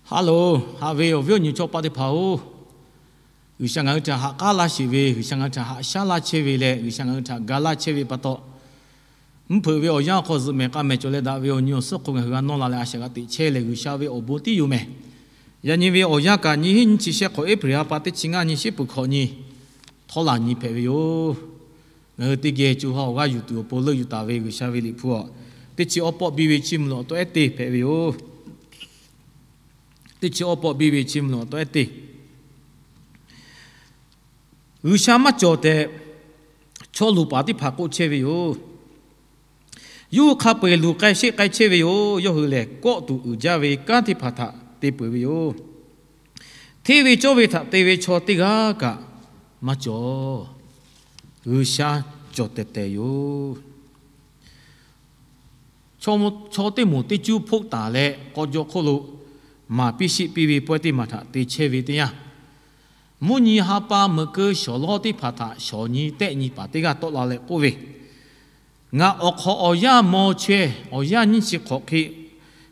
Haˉ loˬ, haꞈ ve awˬ viˉ awˬ nyi chaw paˆ teˇ hpaˍ-oˬ, G'uiˬsha ngaˬ hui htaꞈ haꞈ k'aˉ laˇ sheˍ ve, G'uiˬsha ngaˬ hui htaꞈ haꞈ shaˉ laˇ chehˇ ve leh G'uiˬsha ngaˬ hui htaꞈ ga laˇ chehˇ ve pa taw, mvuhˇ hpeuꞈ ve awˬ yanˇ awˬ hk'aw zuhꞈ mehˍ k'a mehˍ cawˬ leh daꞈ ve awˬ nyi awˬ suhˉ hk'oˆ ngaˬ hui g'a nawˇ la leh a shaꞈ g'a teꞈ chehˇ lehˬ, G'uiˬsha ve awˬ bon tiˉ yoˬ mehˍ. Yaꞈ nyi ve awˬ yanˇ kaꞈ nyiˇ hinˉ nyiˇ chi shehˆ hk'awꞈ April ha pa teˇ chi ngaˇ nyi, shehˆ peuˬ hkawꞈ nyi, htawˇ laˬ nyi hpehꞈ ve yoˬ. Ngaˬ hui teˇ geh co ha awˬ g'aˇ yuˬ tuˬ awˬ pon leuˆ yuˬ taˍ ve G'uiˬsha ve Liꞈ hpu aꞈ, teˇ chi awˇ pawˆ biˇ ve chiˇ mvuh lo awˬ tawˇ ehˉ te hpehꞈ ve yoˬ. Teˇ chi awˇ pawˆ biˇ ve chiˇ mvuh lo awˬ tawˇ ehˉ te. G'uiˬsha maˇ cawˬ tehꞈ chaw luˬ paˍ teˇ hpaˍ k'oˆ chehˇ ve yoˬ. Yawˇ hui hk'a peu-eˬ luˬ k'ai sheˆ k'ai chehˇ ve yoˬ. Yawˇ hui lehˬ, kawˆ tuˬ uiˍ jaˇ ve kanˉ teˇ hpaˍ htaꞈ te peuˬ ve yoˬ. Hteˇ ve cawˇ ve htaꞈ te ve chaw teˇ g'aˇ kaꞈ maˇ cawˬ. G'uiˬsha cawˬ tehˬ tehˬ yoˬ. Chaw teˇ moˍ teˇ cuˉ hpoˆ taˍ leh, k'aw jaw hk'oˆ lo maˍ piˇ sheˆ piˇ ve pawehˇ teˇ maˬ htaꞈ te chehˇ ve teˇ yanˇ, mvuhˇ nyi ha pa meuꞈ keu shawˍ lawˇ teˇ hpaˍ htaꞈ shawˍ nyi tehˆ nyi paˍ teˇ g'aˇ tawˆ la leh k'oˆ ve, Ngaˬ awˬ hk'awꞈ awˬ yanˇ maw chaweh awˬ yanˇ nyiˇ chi hk'awꞈ hk'e,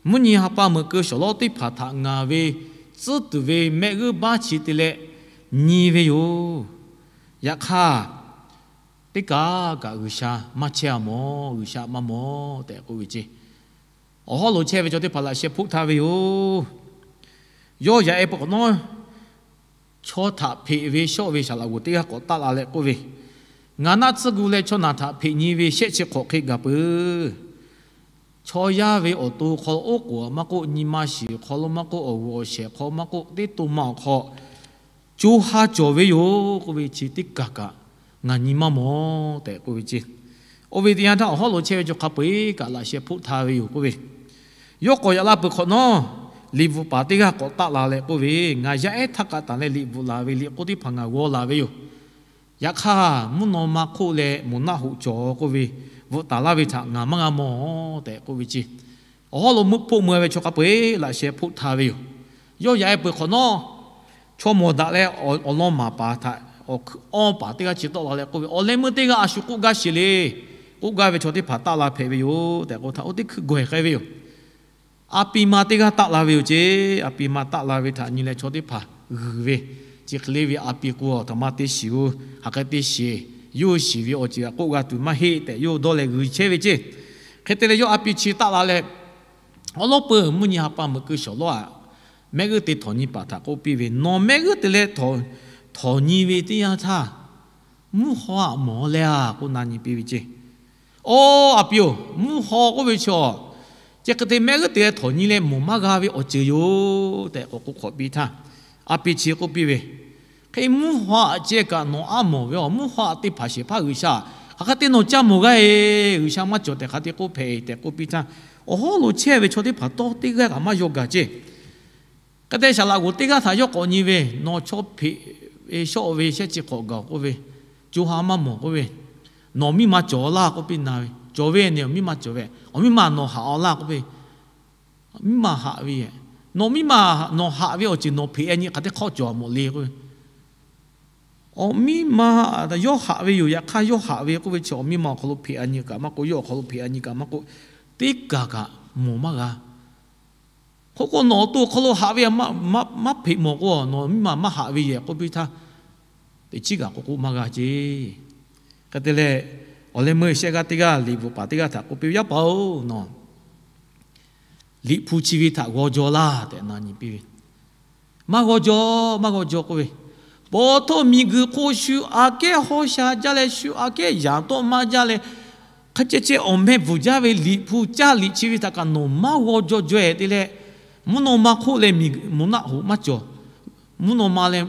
mvuhˇ nyi ha pa meuꞈ keu shawˍ lawˇ teˇ hpaˍ htaꞈ ngaˬ ve tcuhˉ tuˬ ve mehˆ g'euˆ baˆ chi te leh nyi ve yoˬ. Yaꞈ hk'aˇ, teˇ kaˬ kaꞈ G'uiˬsha maˇ chehˇ a mawˬ, G'uiˬsha maˇ mawˬ tehꞈ k'oˆ ve ceˇ. Awˬ hawˉ lo chehˇ ve chaw teˇ hpaˍ laꞈ sheh hpoˆ htaˇ ve yoˬ. Yawˇ yaꞈ e pa k'awꞈ nawˉ, chaw htaꞈ hpeꞈ ve shawˆ ve saˍ laꞈ g'oˍ teˇ g'aˇ k'awꞈ taˆ la leh k'oˆ ve, Ngaˬ naˆ tsuhˇ gu leh chaw naˬ htaꞈ hpeꞈ nyi ve shehˆ chi hk'awꞈ hk'e gaˬ peuˬ. Chaw yaˇ ve awˬ to hk'aw lo oˉ k'oˍ maˇ k'oˆ, nyi ma shiˍ hk'aw lo maˇ k'oˆ, awˬ g'uˬ awˬ shehˍ hk'aw maˇ k'oˆ, teˇ to ma awˬ hk'aw co ha cawˬ ve yoˬ k'oˆ ve chi teˇ kaˬ kaꞈ ngaˬ nyi maˇ mawˬ tehꞈ k'oˆ ve ceˇ. Oˇ ve teˇ yanˇ htaˇ awˬ hawˉ lo chehˇ ve chaw hk'a peu-eˬ kaꞈ laꞈ sheh hpoˆ htaˇ ve yoˬ k'oˆ ve, Yawˇ k'awꞈ yaꞈ la peuˬ hk'awꞈ nawˉ, liꞈ bvuhꞈ paˍ teˇ g'aˇ k'awꞈ taˆ la leh k'oˆ ve, Ngaˬ yaˇ ehˉ htaˇ kaꞈ tanˬ leh liꞈ bvuhꞈ laˬ ve liꞈ k'oˆ teˇ hpaˍ ngaˬ g'aw laˬ ve yoˬ. Yaꞈ hk'aˇ, mvuhˇ naw ma hk'oˆ leh moˍ naˆ hoꞈ cawˬ k'oˆ ve, bvuhꞈ taˍ laˇ ve htaꞈ ngaˬ maˇ g'a mawˬ tehꞈ k'oˆ ve ceˇ. Awˬ hawˉ lo mvuhˇ hpoˆ mvuh ve chaw hk'a peu-eˬ laꞈ sheh hpoˆ htaˇ ve yoˬ. Yawˇ yaꞈ e peuˬ hk'awꞈ nawˉ, chaw mawˬ daꞈ leh awˬ lawn maˍ paˍ htaꞈ awˬ hkui awˇ paˍ teˇ g'aˇ chi tawˆ la leh k'oˆ ve, Awˬ leh meuˇ teˇ g'aˇ a shu k'oˆ gaˇ sheˍ le k'oˆ gaˇ ve chaw teˇ hpaˍ taˆ la hpehꞈ ve yoˬ tehꞈ k'oˆ htaˇ, oˇ teˇ hkui gawˬ hk'e ve yoˬ. A pi ma teˇ g'aˇ taˆ la ve yoˬ ceˇ. A pi ma taˆ la ve htaꞈ nyi leh chaw teˇ hpaˍ g'uiˬ ve, Chi hk'e le ve a pi k'o, aˬ htoꞈ ma te shiˍ-oˬ, hk'aˬ hk'e te shiˍ, yawˇ hui shiˍ ve awˬ ceuˬ htaꞈ k'oˆ g'a tuˬ maˇ heˆ tehꞈ yawˇ hui dawˇ leh g'uiˬ chehˇ ve ceˇ. Hk'e te leh yawˇ a pi chi taˆ la leh, Awˬ lawˉ peuˬ, mvuhˇ nyi ha pa meuꞈ keu shawˍ lawˇ aꞈ, mehˆ g'euˆ te htawnˍ nyi paˍ htaꞈ k'oˆ piˇ ve, Nawˬ mehˆ g'euˆ te leh htawnˍ nyi ve teˇ yanˇ htaˇ, mvuhˇ haw aꞈ mawˬ leh a k'oˆ na nyi piˇ ve ceˇ. Oˇ a pi-oˬ, mvuhˇ haw k'oˆ ve chaw, chi hk'e te mehˆ g'euˆ te leh htawnˍ nyi leh mawˬ maˇ g'a ve awˬ ceuˬ yoˬ tehꞈ k'awꞈ k'oˆ hk'awꞈ piˇ htaˇ, a pi chi k'oˆ piˇ ve, Hk'e mvuhˇ haw aꞈ ceh kaꞈ nawˬ aˉ mawˬ ve, awˬ mvuhˇ haw aꞈ teˇ hpaˍ shehˍ hpaˇ G'uiˬsha hk'aˬ hk'e te nawˬ caˇ mawˬ g'a e. G'uiˬsha maˇ cawˬ tehꞈ hk'aˬ te k'oˆ hpehꞈ tehꞈ k'oˆ piˇ htaˇ, awˬ hawˉ lo chehˇ ve chaw teˇ hpaˍ tawˇ teˇ g'aˇ kaꞈ maˇ yaw gaˬ ceˇ. Hk'e te saˍ laꞈ g'oˍ teˇ g'aˇ htaꞈ yawˇ k'awꞈ nyi ve, Nawˬ chaw hpeꞈ ve shawˆ ve shehˆ chi hk'awꞈ gaˬ k'oˆ ve, co ha maˇ mawˬ k'oˆ ve, Nawˬ miˇ ma cawˬ laˇ k'oˆ piˇ na ve, Cawˬ ve ne, awˬ miˇ ma cawˬ ve, awˬ miˇ ma nawˬ haꞈ-aw laˇ k'oˆ ve, Miˇ ma haꞈ ve yoˬ. Nawˬ miˇ ma nawˬ haꞈ ve awˬ ceuˬ nawˬ hpeꞈ-a nyi hk'aˬ teˇ hk'awꞈ cawˬ mawˬ le k'oˆ ve, Awˬ miˇ ma yawˇ haꞈ ve yoˬ. Yaꞈ hk'aˇ yawˇ haꞈ ve k'oˆ ve chi awˬ miˇ ma awˬ hk'aw lo hpeꞈ-a nyi kaꞈ maˇ k'oˆ, yawˇ awˬ hk'aw lo hpeꞈ-a nyi kaꞈ maˇ k'oˆ, teˇ kaˬ kaꞈ mawˬ maˇ g'a. Hk'oˆ k'o, nawˬ awˬ to awˬ hk'aw lo haꞈ ve maˇ hpeꞈ mawˬ k'o, nawˬ miˇ ma maˇ haꞈ ve yoˬ k'oˆ piˇ htaˇ, teꞈ chiˉ kaꞈ k'oˆ k'oˆ maˇ g'a ceˇ. Hk'e te leh, awˬ leh meuˇ shehˆ g'aˇ teˇ g'aˇ liꞈ bvuhꞈ paˍ teˇ g'aˇ htaꞈ k'oˆ piˇ ve, Yaˇ paˍ-oˬ, nawˬ liꞈ hpu chi ve htaꞈ g'aw jaw laˇ tehꞈ na nyi piˇ ve, Maˇ g'aw jaw, maˇ g'aw jaw k'oˆ ve, paw htoˇ miˬguiˬ hk'oˆ shu aꞈ kehˉ hawˉ sha jaˇ leh, shu aꞈ kehˉ yaꞈ tawˆ maˇ jaˇ leh, hk'e ceh ceh awˬ meh bvuhˬ jaˇ ve liꞈ hpu caˇ liꞈ chi ve htaꞈ kaꞈ nawˬ maˇ g'aw jaw jaw-e te leh, mvuhˇ naw ma hk'oˆ leh miˬ moˍ naˆ hoꞈ maˇ cawˬ. Mvuhˇ naw ma leh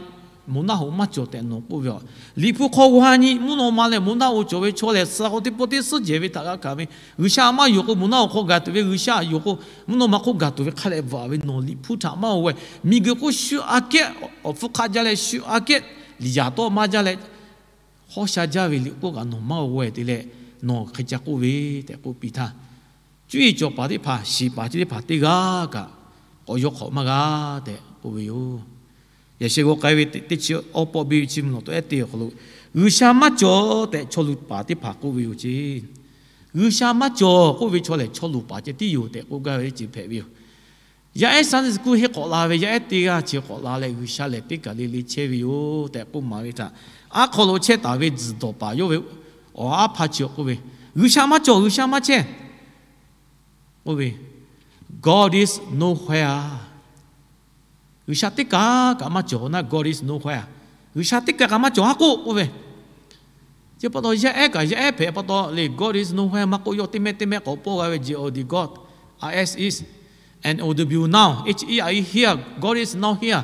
moˍ naˆ hoꞈ maˇ cawˬ tehꞈ nawˬ k'oˆ ve, liꞈ hpu hk'aw g'a nyi mvuhˇ naw ma leh moˍ naˆ hoꞈ cawˬ ve chaw lehˬ, suh k'o teˇ pawˆ teˇ suhˉ jehˬ ve htaꞈ g'a hkanˍ ve, G'uiˬsha maˇ yonˍ k'o moˍ naˆ hoꞈ hk'aw gaˬ tuˬ ve, G'uiˬsha yonˍ k'o mvuhˇ naw ma hk'oˆ gaˬ tuˬ ve hk'a leh bvuhꞈ ve, nawˬ liꞈ hpu htaꞈ maˇ g'aw-e. Miˬguiˬ hk'oˆ shu aꞈ kehˉ awˬ hpfuhˇ hk'aˆ jaˇ leh, shu aꞈ kehˉ yaꞈ tawˆ maˇ jaˇ leh, hawˉ sha jaˇ ve liꞈ k'oˆ kaꞈ nawˬ maˇ g'aw g'aw-e te leh, nawˬ hk'e ca k'oˆ ve tehꞈ k'oˆ piˇ htaˇ, cuˇ yiˍ cawˬ paˍ teˇ hpaˍ, shiˍ paˍ chi teˇ hpaˍ teˇ g'aˇ kaꞈ k'awꞈ yawˇ hk'awꞈ maˇ g'a tehꞈ k'oˆ ve yoˬ. Yaꞈ sheh g'aw k'ai ve teˇ chi awˇ pawˆ biˇ ve chi mvuh lawˬ tawˆ ehˉ te awˬ hk'aw lo, G'uiˬsha maˇ cawˬ tehꞈ chaw luˬ paˍ teˇ hpaˍ k'oˆ ve yoˬ ceˇ. G'uiˬsha maˇ cawˬ k'oˆ ve chaw lehˬ, chaw luˬ paˍ ceh tiˉ yoˬ tehꞈ k'oˆ gaˇ ve ceuˬ hpehꞈ ve yoˬ. Yaˇ ehˉ Sunday school henˇ k'awꞈ la ve yaˇ ehˉ teˇ g'aˇ chi k'awꞈ la leh, G'uiˬsha lehˬ teˇ kaˬ le le chehˇ ve yoˬ tehꞈ k'oˆ maˍ ve htaꞈ, aˉ hk'aw lo chehˇ taˍ ve tzuhˬ dawˬ paˍ yawˇ ve awˬ aˉ hpaˇ chi awˬ k'oˆ ve, G'uiˬsha maˇ cawˬ, G'uiˬsha maˇ chehˇ k'oˆ ve, God is nowhere. G'uiˬsha teˇ kaˬ kaꞈ maˇ cawˬ na, God is nowhere. G'uiˬsha teˇ kaˬ kaꞈ maˇ cawˬ haˉ k'oˆ k'oˆ ve. Chi pa taw yaˇ ehˉ kaꞈ yaˇ ehˉ hpehꞈ pa taw le, God is nowhere maˇ k'oˆ, yawˇ teˇ mehˆ teˇ mehˆ k'awꞈ pawˆ g'a ve, G O D, God, I S is, N O W, now, H E R E, here, God is now here.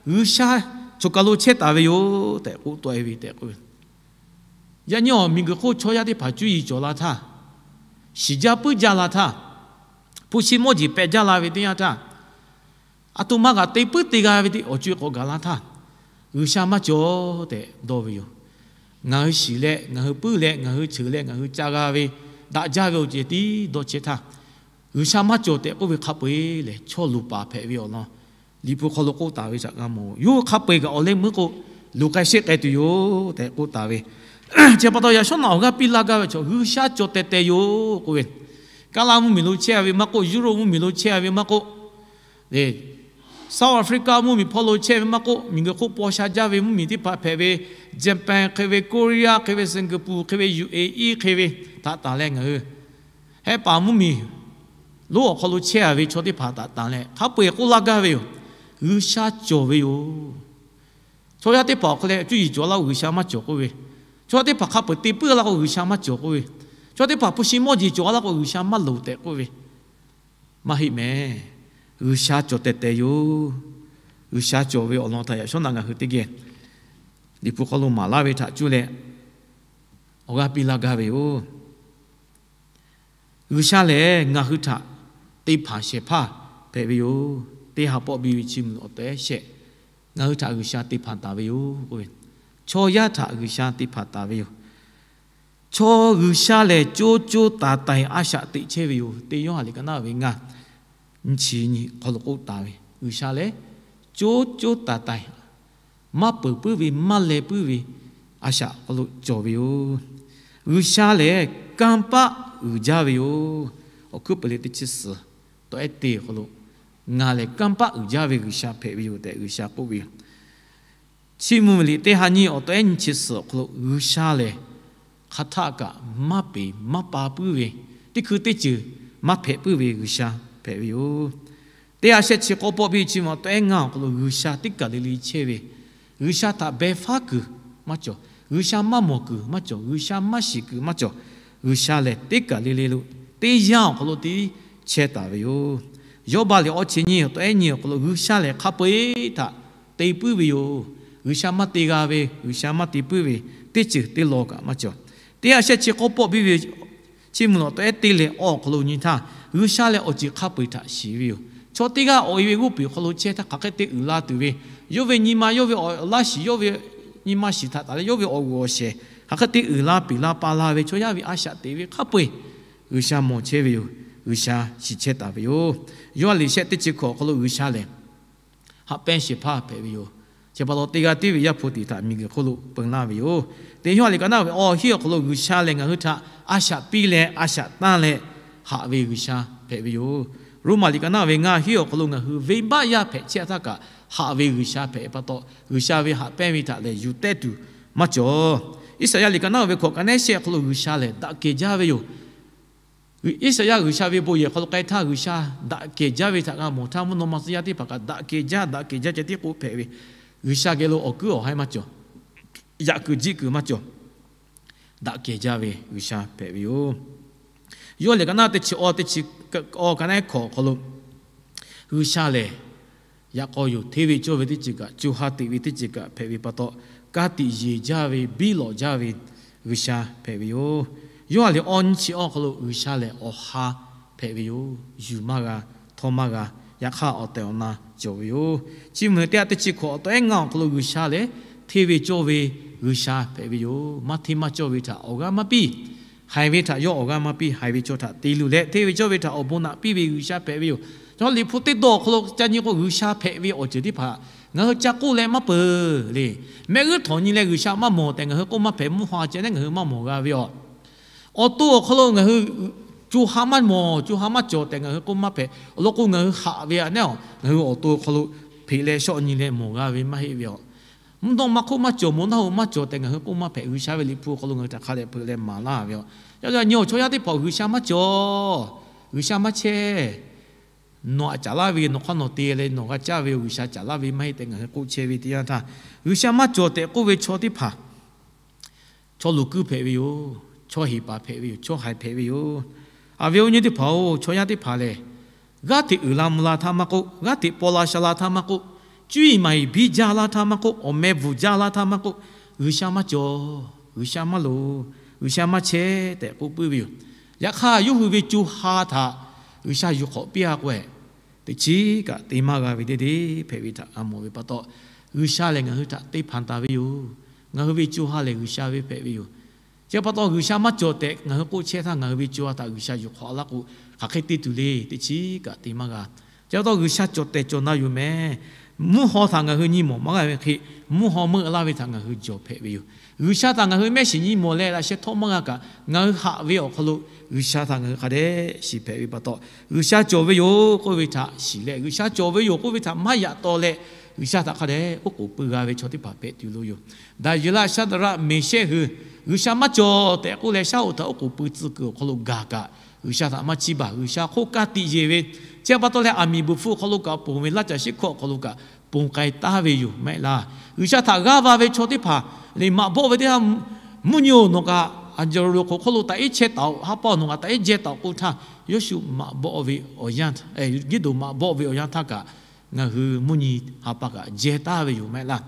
G'uiˬsha choˬ kaˬ lo chehˇ taˍ ve yoˬ tehꞈ k'oˆ taw e ve tehꞈ k'oˆ ve. Yaꞈ nyi awˬ miˬguiˬ hk'oˆ chaw yaˇ teˇ hpaˍ cuˇ yiˍ cawˬ la htaˇ, shiˍ jaˇ puiˉ jaˇ la htaˇ, hpu shi mawˇ jeˬ pehꞈ jaˇ la ve teˇ yanˇ htaˇ, aˬ htoꞈ ma kaꞈ te puiˉ te g'a ve awˬ co-e k'awꞈ gaˬ la htaˇ, G'uiˬsha maˇ cawˬ tehꞈ dawˇ ve yoˬ. Ngaˬ hui shiˍ leh, ngaˬ hui puiˉ leh, ngaˬ hui cheuˬ leh, ngaˬ hui ca g'a ve, daꞈ jaˇ ve awˬ ceuˬ tiˉ dawˇ chehˇ htaˇ, G'uiˬsha maˇ cawˬ tehꞈ k'oˆ ve hk'a peu-eˬ lehˬ, chaw luˬ paˍ hpehꞈ ve awˬ lawn Liꞈ hpu hk'aw lo k'oˆ taˍ ve htaꞈ g'a mawˬ yoˬ. Hk'a peu-eˬ kaꞈ awˬ leh meuˉ k'o, luˬ k'ai sheˆ k'ai tuˬ yoˬ tehꞈ k'oˆ taˍ ve. Chi pa taw yaꞈ shawˉ naꞈ awˬ g'aˇ piˇ laˇ gaˇ ve chaw, G'uiˬsha cawˬ teh teh yoˬ k'oˆ ve. Kaˇlaˇ mvuhˇmiˬ lo chehˇ ve maˇ k'oˆ, Europe mvuhˇmiˬ lo chehˇ ve maˇ k'oˆ, South Africa mvuhˇmiˬ hpawˇ lo chehˇ ve maˇ k'oˆ, miˬguiˬ hk'oˆ paw sha jaˇ ve mvuhˇmiˬ teˇ hpaˍ hpehꞈ ve, Japan hk'e ve, Korea hk'e ve, Singapore hk'e ve, U A E hk'e ve, htaꞈ tanˬ leh ngaˬ hui Hehˉ paˍ mvuhˇmiˬ lonˉ awˬ hk'aw lo chehˇ a ve chaw teˇ hpaˍ htaꞈ tanˬ leh hk'a peu-eˬ k'oˆ laˇ gaˇ ve yoˬ. G'uiˬsha cawˬ ve yoˬ. Chaw yaˇ teˇ hpaˍ awˬ hk'aw leh cuˇ yiˍ cawˬ laˇ k'o G'uiˬsha maˇ cawˬ k'oˆ ve, chaw yaˇ teˇ hpaˍ hk'a peu-eˬ te puiˉ laˇ k'o G'uiˬsha maˇ cawˬ k'oˆ ve, chaw yaˇ teˇ hpaˍ hpu shi mawˇ jeˬ cawˬ laˇ k'o G'uiˬsha maˇ loˍ tehꞈ k'oˆ ve, maˇ heˆ mehˍ. G'uiˬsha cawˬ teh teh yoˬ. G'uiˬsha cawˬ ve awˬ lawn htaꞈ yaꞈ shawˉ naꞈ ngaˬ hui teˇ geh Liꞈ hpu hk'aw lo maˍ laˇ ve htaꞈ cuˇ leh awˬ g'aˇ piˇ laˇ gaˇ ve yoˬ. G'uiˬsha lehˬ ngaˬ hui htaꞈ te hpanˍ shehˍ hpaˇ hpehꞈ ve yoˬ. Teˇ ha pawˆ biˇ ve chi mvuhˇ awˬ tehˉ shehˆ, ngaˬ hui htaꞈ G'uiˬsha te hpanˍ taˍ ve yoˬ k'oˆ ve, chaw yaˇ htaꞈ G'uiˬsha te hpanˍ taˍ ve yoˬ. Chaw G'uiˬsha lehˬ coˇ coˇ taiˍ taiˍ a shaꞈ teꞈ chehˇ ve yoˬ. Teˇ Yoˇhanˬ liꞈ ka naˉ ve ngaˇ, nyiˇ chi nyi hk'aw lo k'oˆ taˍ ve, G'uiˬsha lehˬ coˇ coˇ taiˍ taiˍ maˇ peuˬ puiˉ ve, maˇ leh puiˉ ve a shaꞈ hk'aw lo cawˬ ve yoˬ. G'uiˬsha lehˬ kanˇ paˆ uiˍ jaˇ ve yoˬ. Awˬ hkuiˉ peuˬ leh teˇ chi suhˍ tawˆ ehˉ te awˬ hk'aw lo, ngaˬ lehˬ kanˇ paˆ uiˍ jaˇ ve G'uiˬsha hpehꞈ ve yoˬ tehꞈ G'uiˬsha k'oˆ ve yoˬ. Chi mvuhˇmiˬ liꞈ teˇ ha nyiˇ awˬ tawˆ ehˉ nyiˇ chi suhˍ awˬ hk'aw lo G'uiˬsha lehˬ hk'aˬ htaˆ kaꞈ maˇ peˍ maˇ pa puiˉ ve, teˇ hkui teˇ ceuˬ maˇ hpehꞈ puiˉ ve G'uiˬsha hpehꞈ ve yoˬ. Teˇ ha shehˆ chi k'awˇ pawˆ biˇ chi mvuhˇ awˬ tawˆ ehˉ ngaˇ awˬ hk'aw lo G'uiˬsha teˇ kaˬ le le chehˇ ve, G'uiˬsha htaꞈ beh faˉ kuiˬ maˇ cawˬ, G'uiˬsha maˇ mawˬ kuiˬ maˇ cawˬ, G'uiˬsha maˇ shiˍ kuiˬ maˇ cawˬ, G'uiˬsha lehˬ teˇ kaˬ le le lo teˇ yanˇ awˬ hk'aw lo tiˉ chehˇ taˍ ve yoˬ. Yawˇbaˆ liꞈ awˇ chi nyiˇ awˬ tawˆ ehˉ nyiˇ awˬ hk'aw lo G'uiˬsha lehˬ hk'a peu-eˬ htaꞈ te puiˉ ve yoˬ. G'uiˬsha maˇ te g'a ve, G'uiˬsha maˇ te puiˉ ve teˇ ceuˬ teˇ law kaꞈ maˇ cawˬ. Teˇ ha shehˆ chi k'awˇ pawˆ biˇ ve chi mvuhˇ awˬ tawˆ ehˉ teˇ leh awˬ hk'aw lo nyi htaˇ, G'uiˬsha lehˬ awˬ ceuˬ hk'a peu-eˬ htaꞈ shiˍ ve yoˬ. Chaw teˇ g'aˇ awˬ e ve g'oˇ piˍ hk'aw lo chehˇ htaˇ hk'aˬ hk'e te uiˍ la tuˬ ve, yawˇ ve nyi ma, yawˇ ve awˬ laˇ shiˍ, yawˇ ve nyi ma shiˍ htaꞈ taˍ leh yawˇ ve awˬ g'uiˬ awˬ shehˍ hk'aˬ hk'e te uiˍ la piˍ la pa la ve, chaw yaˇ ve a shaꞈ teꞈ ve hk'a peu-eˬ G'uiˬsha mawˬ chehˇ ve yoˬ. G'uiˬsha shiˍ chehˇ taˍ ve yoˬ. Yoˇhanˬ liꞈ shehˆ teˇ chi hkawꞈ awˬ hk'aw lo G'uiˬsha lehˬ haꞈ pehnˇ shehˍ hpaˇ hpehꞈ ve yoˬ. Chi pa taw teˇ g'aˇ tiˉ ve Yaˇ hpu tiꞈ htaꞈ miˬguiˬ hk'oˆ lo peun laˇ ve yoˬ. Teˇ Yoˇhanˬ liꞈ ka naˉ ve awˬ hiˉ awˬ hk'aw lo G'uiˬsha lehˬ ngaˬ hui htaꞈ a shaꞈ piˇ leh a shaꞈ tanˇ leh haꞈ ve G'uiˬsha hpehꞈ ve yoˬ. Roˉmaꞈ liꞈ ka naˉ ve ngaˇ hiˉ awˬ hk'aw lo ngaˬ hui venˇbaˆ yaˇ hpehꞈ chehˇ htaˇ kaꞈ haꞈ ve G'uiˬsha hpehꞈ pa taw, G'uiˬsha ve haꞈ pehnˇ ve htaꞈ lehˬ yuˬ tehˇ tuˬ maˇ cawˬ. Iˉsaˍyaˆ liꞈ ka naˉ ve hkawꞈ ka nehˉ shehˆ awˬ hk'aw lo G'uiˬsha lehˬ daꞈ kehˬ jaˇ ve yoˬ. Iˉsaˍyaˆ G'uiˬsha ve bon yehˬ hk'aw lo k'ai htaˇ G'uiˬsha daꞈ kehˬ jaˇ ve htaꞈ g'a mawˬ htaˇ, mvuhˇ naw ma suh yaˇ teˇ hpaˍ kaꞈ daꞈ kehˬ jaˇ, daꞈ kehˬ jaˇ ceh tiˉ k'oˆ hpehꞈ ve, G'uiˬsha geh lo awˬ kuiˉ awˬ haiˉ maˇ cawˬ, yaꞈ kuiˬ jiˆ kuiˬ maˇ cawˬ, daꞈ kehˬ jaˇ ve G'uiˬsha hpehꞈ ve yoˬ. Yoˇhanˬ liꞈ ka naˉ teˇ chi awˇ, teˇ chi awˇ ka nehˉ hkawꞈ awˬ hk'aw lo G'uiˬsha lehˬ yaꞈ k'aw yoˬ. Hteˇ ve cawˇ ve teˇ ceuˬ kaꞈ, co ha teꞈ ve teˇ ceuˬ kaꞈ hpehꞈ ve pa taw, ka tiꞈ yeˬ jaˇ ve, biˇ lawꞈ jaˇ ve G'uiˬsha hpehꞈ ve yoˬ. Yoˇhanˬ liꞈ awˇ nyiˇ chi awˇ hk'aw lo G'uiˬsha lehˬ awˬ ha hpehꞈ ve yoˬ. Yuˬ maˇ g'a, htawˇ maˇ g'a, yaꞈ hk'aˇ awˬ tehˬ awˬ na cawˬ ve yoˬ. Chi mvuhˇ teˇ ha teˇ chi hkawꞈ awˬ tawˆ ehˉ ngaˇ awˬ hk'aw lo G'uiˬsha lehˬ hteˇ ve cawˇ ve G'uiˬsha hpehꞈ ve yoˬ. Maˇ hteˇ maˇ cawˇ ve htaꞈ awˬ g'aˇ maˇ piˇ. Haiˬ ve htaꞈ yawˇ awˬ g'aˇ maˇ piˇ. Haiˬ ve chaw htaꞈ te luˬ leh hteˇ ve cawˇ ve htaꞈ awˬ bon naꞈ piˇ ve G'uiˬsha hpehꞈ ve yoˬ. Chaw Liꞈ hpu teˇ dawˇ awˬ hk'aw lo ca nyi k'o G'uiˬsha hpehꞈ ve awˬ ceuˬ teˇ hpaˍ ngaˬ hui ca k'oˆ leh maˇ peuˬ le. Mehˆ g'uˇ htawꞈ nyi leh G'uiˬsha maˇ mawˬ tehꞈ ngaˬ hui k'oˆ maˇ hpehꞈ. Mvuhˇ haw ceh nehˉ ngaˬ hui maˇ mawˬ g'a ve yoˬ. Awˬ to awˬ hk'aw lo ngaˬ hui Co ha maˇ mawˬ, co ha maˇ cawˬ tehꞈ ngaˬ hui k'oˆ maˇ hpehꞈ. Awˬ lawn k'o, ngaˬ hui haꞈ ve aꞈ neˉ-aˬ, ngaˬ hui awˬ to hk'aw lo hpeꞈ leh shawˆ nyi leh mawˬ g'a ve maˇ heˆ ve aˬ. Mvuhˇ naw ma hk'oˆ maˇ cawˬ, mvuhˇ naw hoꞈ maˇ cawˬ tehꞈ ngaˬ hui k'oˆ maˇ hpehꞈ. G'uiˬsha ve liꞈ hpu awˬ hk'aw lo ngaˬ hui htaꞈ hk'a dehꞈ hpeuꞈ leh maˍ laˇ ve aˬ. Yaꞈ nyi awˬ chaw yaˇ teˇ hpaˍ G'uiˬsha maˇ cawˬ, G'uiˬsha maˇ chehˇ. Nawˬ aꞈ caˍ laˇ ve, nawˬ hk'aˇ nawˬ te leh nawˬ g'a caˇ ve yoˬ, G'uiˬsha caˍ laˇ ve maˇ heˆ tehꞈ ngaˬ hui k'oˆ chehˇ ve teˇ yanˇ htaˇ, G'uiˬsha maˇ cawˬ tehꞈ k'oˆ ve chaw teˇ hpaˍ chaw luˬ kuiˇ hpehꞈ ve yoˬ. Chaw heˍ paˍ hpehꞈ ve yoˬ. Chaw haiˬ hpehꞈ ve yoˬ. Aˬ ve awˬ nyi teˇ hpaˍ-oˬ, chaw yaˇ teˇ hpaˍ lehˬ, g'aˇ hteꞈ uiˍ la mvuh la htaˇ maˇ k'oˆ, g'aˇ hteꞈ paw la sha la htaˇ maˇ k'oˆ, cuˇ yiˍ maˍ yiˍ biˇ jaˇ laˇ htaˇ maˇ k'oˆ, awˬ meh bvuhˬ jaˇ laˇ htaˇ maˇ k'oˆ, G'uiˬsha maˇ cawˬ, G'uiˬsha maˇ loˍ, G'uiˬsha maˇ chehˇ tehꞈ k'oˆ puiˉ ve yoˬ. Yaꞈ hk'aˇ, yawˇ hui ve co ha htaꞈ G'uiˬsha yuˬ hk'awꞈ piˇ-a k'o, teꞈ chiˉ kaꞈ te maˇ g'a ve deˇ deˇ hpehꞈ ve htaꞈ g'a mawˬ ve pa taw, G'uiˬsha lehˬ ngaˬ hui htaꞈ te hpanˍ taˍ ve yoˬ. Ngaˬ hui ve co ha lehˬ G'uiˬsha ve hpehꞈ ve yoˬ. Chi pa taw, G'uiˬsha maˇ cawˬ tehꞈ ngaˬ hui k'oˆ chehˇ htaˇ, ngaˬ hui ve co ha htaꞈ G'uiˬsha yuˬ hk'awꞈ laˇ k'o, hk'aˬ hk'e te tuˬ le, teꞈ chiˉ kaꞈ te maˇ g'a. Chi pa taw, G'uiˬsha cawˬ tehˬ cawˬ na yoˬ meh. Mvuhˇ haw htaꞈ ngaˬ hui nyi mawˬ maˇ g'a ve hk'e, mvuhˇ haw meuˆ laˇ ve htaꞈ ngaˬ hui jawˬ hpehꞈ ve yoˬ. G'uiˬsha htaꞈ ngaˬ hui mehˆ shiˍ nyi mawˬ leh laꞈ sheh htawˇ maˇ g'a kaꞈ, ngaˬ hui haꞈ ve awˬ hk'aw lo G'uiˬsha htaꞈ ngaˬ hui hk'a dehꞈ shiˍ hpehꞈ ve pa taw, G'uiˬsha cawˬ ve yoˬ k'oˆ ve htaꞈ shiˍ leh, G'uiˬsha cawˬ ve yoˬ k'oˆ ve htaꞈ maˇ yaꞈ taw leh, G'uiˬsha htaꞈ hk'a dehꞈ oˉ k'oˍ pui g'a ve chaw teˇ hpaˍ hpehꞈ tuˬ lo yoˬ. Daˍyeˍlaˆ, Shaˍdraˆ, Meˍshehˆ hui G'uiˬsha maˇ cawˬ tehꞈ k'oˆ leh, shaˉ hoꞈ htaꞈ oˉ k'oˍ pui tcuh kuiˬ awˬ hk'aw lo gaˬ kaꞈ, G'uiˬsha htaꞈ maˇ chiˇ baˬ. G'uiˬsha hk'oˆ kaˇ tiꞈ yeˬ ve, chi pa taw leh aˬ miˍ bvuhꞈ hpfuhˆ awˬ hk'aw lo kaꞈ ponˬ ve, laˇ caˬ shiˉ hkawˇ awˬ hk'aw lo kaꞈ ponˬ k'ai taˍ ve yoˬ maˇ heˆ laˇ. G'uiˬsha htaꞈ g'aˇ va ve chaw teˇ hpaˍ lehˬ, maꞈ bawˆ ve teˇ g'aˇ, mvuhˇ nyi-oˬ, nawˬ kaꞈ aˬ jawˬ loˬ hk'oꞈ hk'oˆ lo taꞈ iˉ chehˇ taˍ-oˬ, ha pa nawˬ kaꞈ taꞈ iˉ jehˇ taˍ-oˬ k'oˆ htaˇ, Yoˇshuˆ maꞈ bawˆ ve awˬ yanˇ, Giˇdeˍonˍ maꞈ bawˆ ve awˬ yanˇ htaˇ kaꞈ, ngaˬ hui mvuhˇ nyi ha pa kaꞈ jehˇ taˍ ve yoˬ maˇ heˆ laˇ.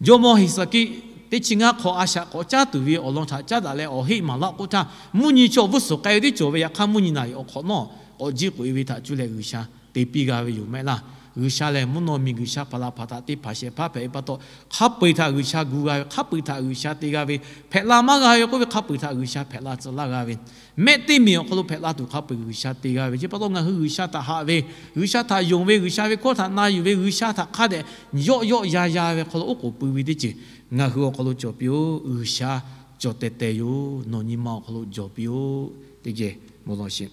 Jawˇmawˇ Heˍsaˍkiˆ teˇ chi ngaˇ hk'awꞈ a shaꞈ k'awꞈ caˉ tuˬ ve awˬ lawn htaꞈ caˉ daꞈ leh awˬ heˆ maˍ laˇ k'oˆ htaˇ, mvuhˇ nyi chaw awˬ g'uˇ suhˍ k'ai ve teˇ cawˬ ve, yaꞈ hk'aˇ mvuhˇ nyi naˬ awˬ hk'awꞈ nawˉ k'awꞈ jiˇ k'oꞈ-e ve htaꞈ cuˇ leh G'uiˬsha te piˇ g'a ve yoˬ maˇ heˆ laˇ. G'uiˬsha lehˬ mvuhˇ naw miˬ G'uiˬsha hpaˍ laˬ hpaˍ htaꞈ te hpanˍ shehˍ hpaˇ hpehꞈ ve pa taw, hk'a peu-eˬ htaꞈ G'uiˬsha gu g'a ve, hk'a peu-eˬ htaꞈ G'uiˬsha te g'a ve, hpehꞈ la maˇ g'a ve k'oˆ ve hk'a peu-eˬ htaꞈ G'uiˬsha hpehꞈ la tcuh laˇ g'a ve, mehˆ teˇ miˬ awˬ hk'aw lo hpehꞈ la tuˬ hk'a peu-eˬ G'uiˬsha te g'a ve. Chi pa taw ngaˬ hui G'uiˬsha htaꞈ haꞈ ve, G'uiˬsha htaꞈ yonˍ ve, G'uiˬsha ve hkawˇ htaꞈ na yuˬ ve, G'uiˬsha htaꞈ hk'a dehꞈ yawˆ yawˆ ya ya ve hk'aw lo oˉ k'oˍ pui ve teˇ ceuˬ ngaˬ hui awˬ hk'aw lo cawˬ piˇ-oˆ. G'uiˬsha cawˬ tehˬ tehˬ yoˬ. Nawˬ nyi ma awˬ hk'aw lo jawˬ piˇ-oˆ. Teˇ geh bon lawˬ sheˍ.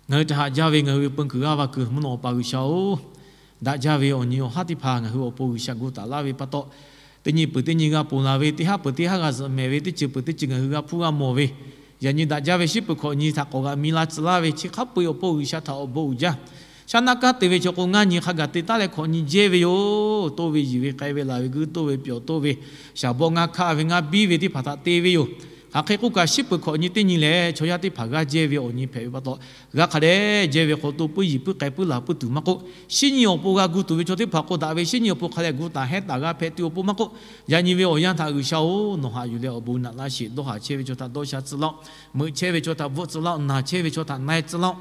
Ngaˬ hui htaꞈ haꞈ jaˇ ve ngaˬ hui ve peu kuiˬ g'aˇ va kuiˬ mvuhˇ naw awˬ pa G'uiˬsha-oˬ, daꞈ jaˇ ve awˬ nyi awˬ haˉ teˇ hpaˍ ngaˬ hui awˬ pon G'uiˬsha gu taˍ laˇ ve pa taw, teˇ nyi peuˬ teˇ nyi g'a ponˬ laˬ ve, teˇ haˉ peuˬ teˇ haˉ g'a zuhꞈ mehˍ ve, teˇ ceuˬ peuˬ teˇ ceuˬ ngaˬ hui g'a hpuˇ g'a mawˬ ve, yaꞈ nyi daꞈ jaˇ ve shiˉ peuˬ hkawꞈ nyi htaꞈ k'awꞈ g'aꞈ mi la tcuh laˇ ve, chi hk'a peu-eˬ awˬ pon G'uiˬsha htaꞈ awˬ bon uiˍ jaˇ. Shaˉ naˆ kanˉ te ve chaw k'o, ngaˇ nyi hk'a gaˬ te taˉ leh hkawꞈ nyi jehˇ ve yoˬ. Toˇ ve yiˬ ve k'ai ve laˬ ve g'uiˇ toˇ ve pyawˬ toˇ ve, shaˍ bawˆ ngaˇ hkaˆ ve ngaˇ biˇ ve teˇ hpaˍ htaꞈ te ve yoˬ. Hk'aˬ hk'e k'oˆ kaꞈ, shiˉ peuˬ hkawꞈ nyi teˇ nyi lehˬ, chaw yaˇ teˇ hpaˍ g'aˇ jehˇ ve awˬ nyi hpehꞈ ve pa taw, g'a hk'a dehꞈ jehˇ ve hk'aw to puiˉ yiˍ puiˉ k'ai puiˉ laˬ puiˉ tuˬ maˇ k'oˆ, shiˉ nyi awˬ pon g'a gu tuˬ ve chaw teˇ hpaˍ k'o, daꞈ ve shiˉ nyi awˬ pon hk'a leh gu taˍ hehˉ taˍ g'a hpehꞈ tuˬ awˬ pon maˇ k'oˆ, yaꞈ nyi ve awˬ yanˇ htaꞈ G'uiˬsha-oˬ, nawˬ haꞈ yuˬ leh awˬ bon naꞈ laˇ sheˍ. Dawˇ haˍ chehˇ ve chaw htaꞈ dawˇ sha tcuh laˇ-oˆ. Meuꞈ chehˇ ve chaw htaꞈ bvuhˆ tcuh laˇ-oˆ. Naˬ chehˇ ve chaw htaꞈ na-e tcuh laˇ-oˆ.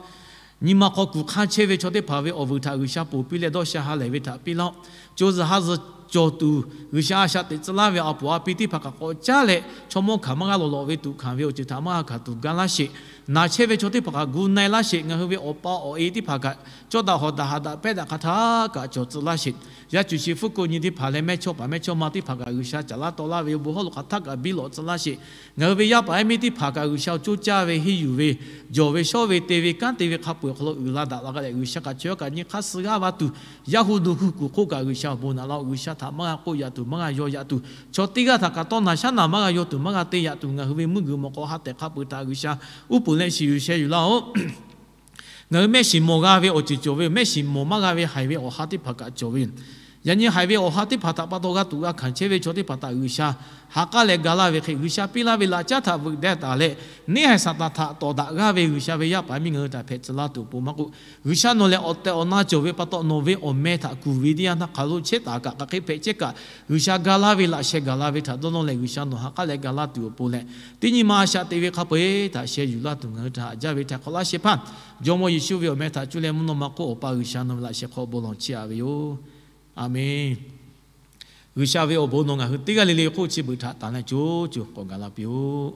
Nyi ma hk'aw kuˬ hk'anˇ chehˇ ve chaw teˇ hpaˍ ve awˬ vuiˬ htaꞈ G'uiˬsha ponˬ piˇ leh, dawˇ sha ha lehˬ ve htaꞈ piˇ laˇ-oˆ. Co zuhˬ ha zuhˬ cawˬ tuˬ, G'uiˬsha a shaꞈ teꞈ tcuh laˇ ve a poˍ a pi teˇ hpaˍ kaꞈ k'awꞈ caˉ leh, chaw mawˇ hkanˍ maˇ g'a lawˬ lawꞈ ve tuꞈ hkanˍ ve awˬ ceuˬ htaꞈ maˇ g'a hkanˍ tuˬ ga laˇ sheˍ. Naˬ chehˇ ve chaw teˇ hpaˍ kaꞈ gu na-e laˇ sheˍ. Ngaˬ hui ve awˬ pa awˬ e teˇ hpaˍ kaꞈ cawˇ daꞈ hawꞈ daꞈ haꞈ daꞈ pehˉ daꞈ hk'a htaˇ kaꞈ cawˬ tcuh laˇ sheˍ. Yaˇ cuˬ shi hpfuhˇ ko nyi teˇ hpaˍ leh mehˇchawˇ paˍ mehˇchawˇma teˇ hpaˍ kaꞈ G'uiˬsha caˍ laˇ taw laˇ ve yoˬ. Bon hawˉ lo hk'aˬ htaˆ kaꞈ biˇ lawꞈ tcuh laˇ sheˍ. Ngaˬ hui ve yaˇ paˍ yaˇ miˇ teˇ hpaˍ kaꞈ G'uiˬsha awˬ coˇ caˇ ve, henˇ yuˬ ve, jawˬ ve, shawˉ ve, te ve, kanˉ te ve hk'a peu-eˬ awˬ hk'aw lo uiˍ la daꞈ la g'a leh, G'uiˬsha kaꞈ chaw yaˇ kaꞈ nyi hk'aˇ suh g'aˇ va tuˬ, yaˇ hu nu hu kuˬ hk'oˆ kaꞈ G'uiˬsha awˬ bon naꞈ laˇ-oˆ. G'uiˬsha htaꞈ maˇ g'a k'oˆ yaꞈ tuˬ, maˇ g'a yaw yaꞈ tuˬ, chaw teˇ g'aˇ htaꞈ kaꞈ tawˇ naˬ shaˉ naˬ maˇ g'a yaw tuˬ, maˇ g'a te yaꞈ tuˬ, ngaˬ hui ve mvuhˇ guiˬ mawˬ k'aw ha tehꞈ hk'a peu-eˬ htaꞈ G'uiˬsha uˉ peunˍ leh shiˍ yuˬ sheh yuˬ laˇ-oˆ. Ngaˬ hui mehˆ shiˍ mawˬ g'a ve awˬ ceuˬ cawˬ ve yoˬ. Mehˆ shiˍ mawˬ maˇ g'a ve haiˬ ve awˬ ha teˇ hpaˍ kaꞈ cawˬ ve yoˬ. Yaꞈ nyi haiˬ ve awˬ ha teˇ hpaˍ htaꞈ pa taw g'a tuꞈ g'a hkanˍ chehˇ ve chaw teˇ hpaˍ htaꞈ G'uiˬsha ha k'aˉ leh ga laˇ ve hk'e, G'uiˬsha piˇ laˇ ve laꞈ caˉ htaꞈ veuꞈ deh taˍ leh, neˇ haiˬ Saˍtanˍ htaꞈ tawˍ daꞈ g'aˇ ve G'uiˬsha ve yaˇ paˍ miˇ ngaˬ hui htaꞈ hpehꞈ tcuh laˇ tuˬ awˬ pon maˇ k'oˆ, G'uiˬsha nawˬ lehˬ awˬ tehˬ awˬ na cawˬ ve pa taw, nawˬ ve awˬ meh htaꞈ kuˬ ve teˇ yanˇ htaˇ hk'aˬ lo chehˇ taˍ kaꞈ, hk'aˬ hk'e hpehꞈ chehˇ kaꞈ, G'uiˬsha ga laˇ ve laꞈ sheh gaˬ la ve htaꞈ dawˇ nawˇ leh, G'uiˬsha nawˬ ha k'aˉ leh ga laˇ tuˬ awˬ pon leh, teˇ nyi ma a shaꞈ teꞈ ve hk'a peu-eˬ htaꞈ sheh yuˬ laˇ tuˬ ngaˬ hui htaꞈ haꞈ jaˇ ve htaꞈ hk'awꞈ laˇ shehˍ hpaˇ, Jawˇmawˇ Yeˍsuˆ ve awˬ meh htaꞈ cuˇ leh mvuhˇ naw ma hk'oˆ Awˬ pa G'uiˬsha nawˬ ve laꞈ sheh hk'aw bon lawˬ chiˇ aꞈ ve yoˬ. Aˬmenˍ. G'uiˬsha ve awˬ bon nawˬ ngaˬ hui teˇ g'aˇ le le hk'oˆ chi beuꞈ htaꞈ tanˬ leh co co k'awꞈ gaˬ la piˇ-oˆ.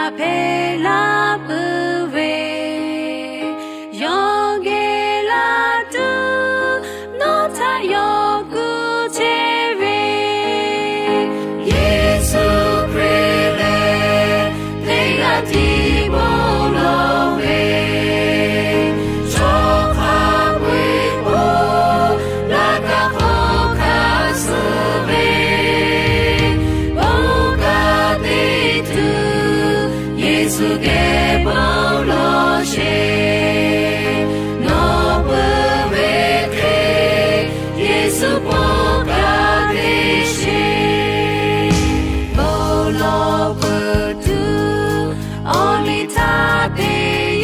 hpehꞈ la peuˬ ve, yawˇ geh laˇ tuˬ nawˬ htaꞈ yawˇ kuˬ chehˇ ve, Yeˍsuˆ Hkriꞈ lehˬ teˇ g'aˇ tiˉ bon lawˬ ve, chaw hk'a peu-eˬ bon laꞈ kaˇ hk'aw hkanˍ suh ve, bon kanˉ te tuˬ Yeˍsuˆ geh bon lawˬ sheˍ. Nawˬ peuˬ ve hk'e Yeˍsuˆ bon kanˉ te sheˍ. Bon lawˬ peuˬ tuˬ awˬ liˇ htaˇ te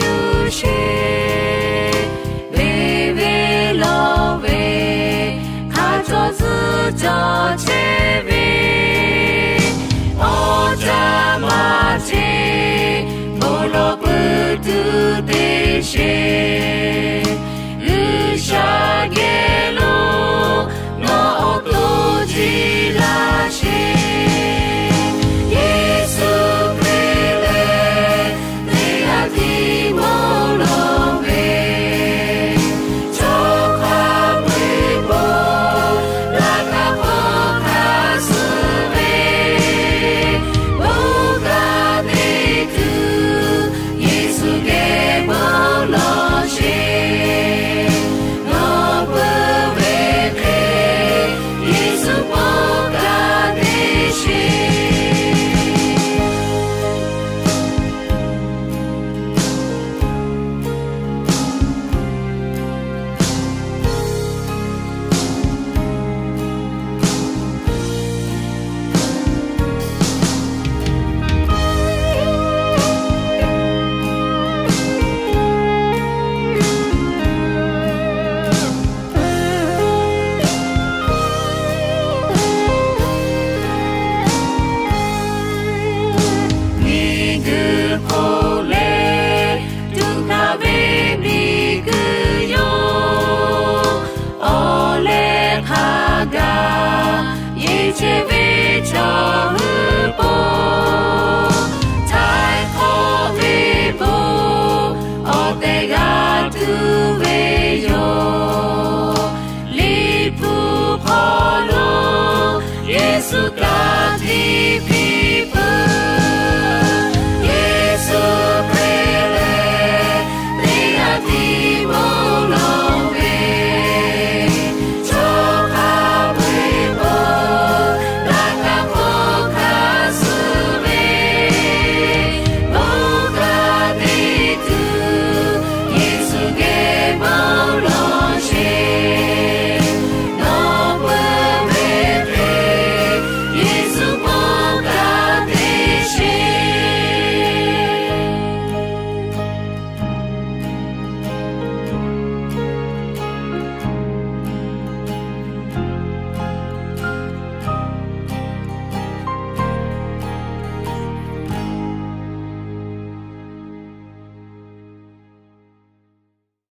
yuˬ sheˍ. Venˇ venˇ lawˬ ve hk'a cawˬ tcuhˉ cawˬ chehˇ ve, awˬ caˇ maˇ cheˇ, bon lawˬ peuˬ tuˬ te sheˍ. G'uiˬsha geh lo nawˬ awˬ to jiˇ laˇ sheˍ. Yeˍsuˆ Hkriꞈ lehˬ teˇ g'aˇ tiˉ bon lawˬ ve, chaw hk'a peu-eˬ bon laꞈ kaˇ hk'aw hkanˍ suh ve, bon kanˉ te tuˬ Yeˍsuˆ geh bon lawˬ sheˍ. Nawˬ peuˬ ve hk'e Yeˍsuˆ bon kanˉ te sheˍ. Miˬguiˬ hk'oˆ leh tuꞈ hkanˍ ve miˬguiˬ yoˬ. Awˬ leh hk'a gaˬ yeˬ chehˇ ve chaw hui po, htaiˍ hk'awꞈ ve bon awˬ tehˬ g'a tuˬ ve yoˬ. Liꞈ hpu hk'aw lo Yeˍsuˆ kaꞈ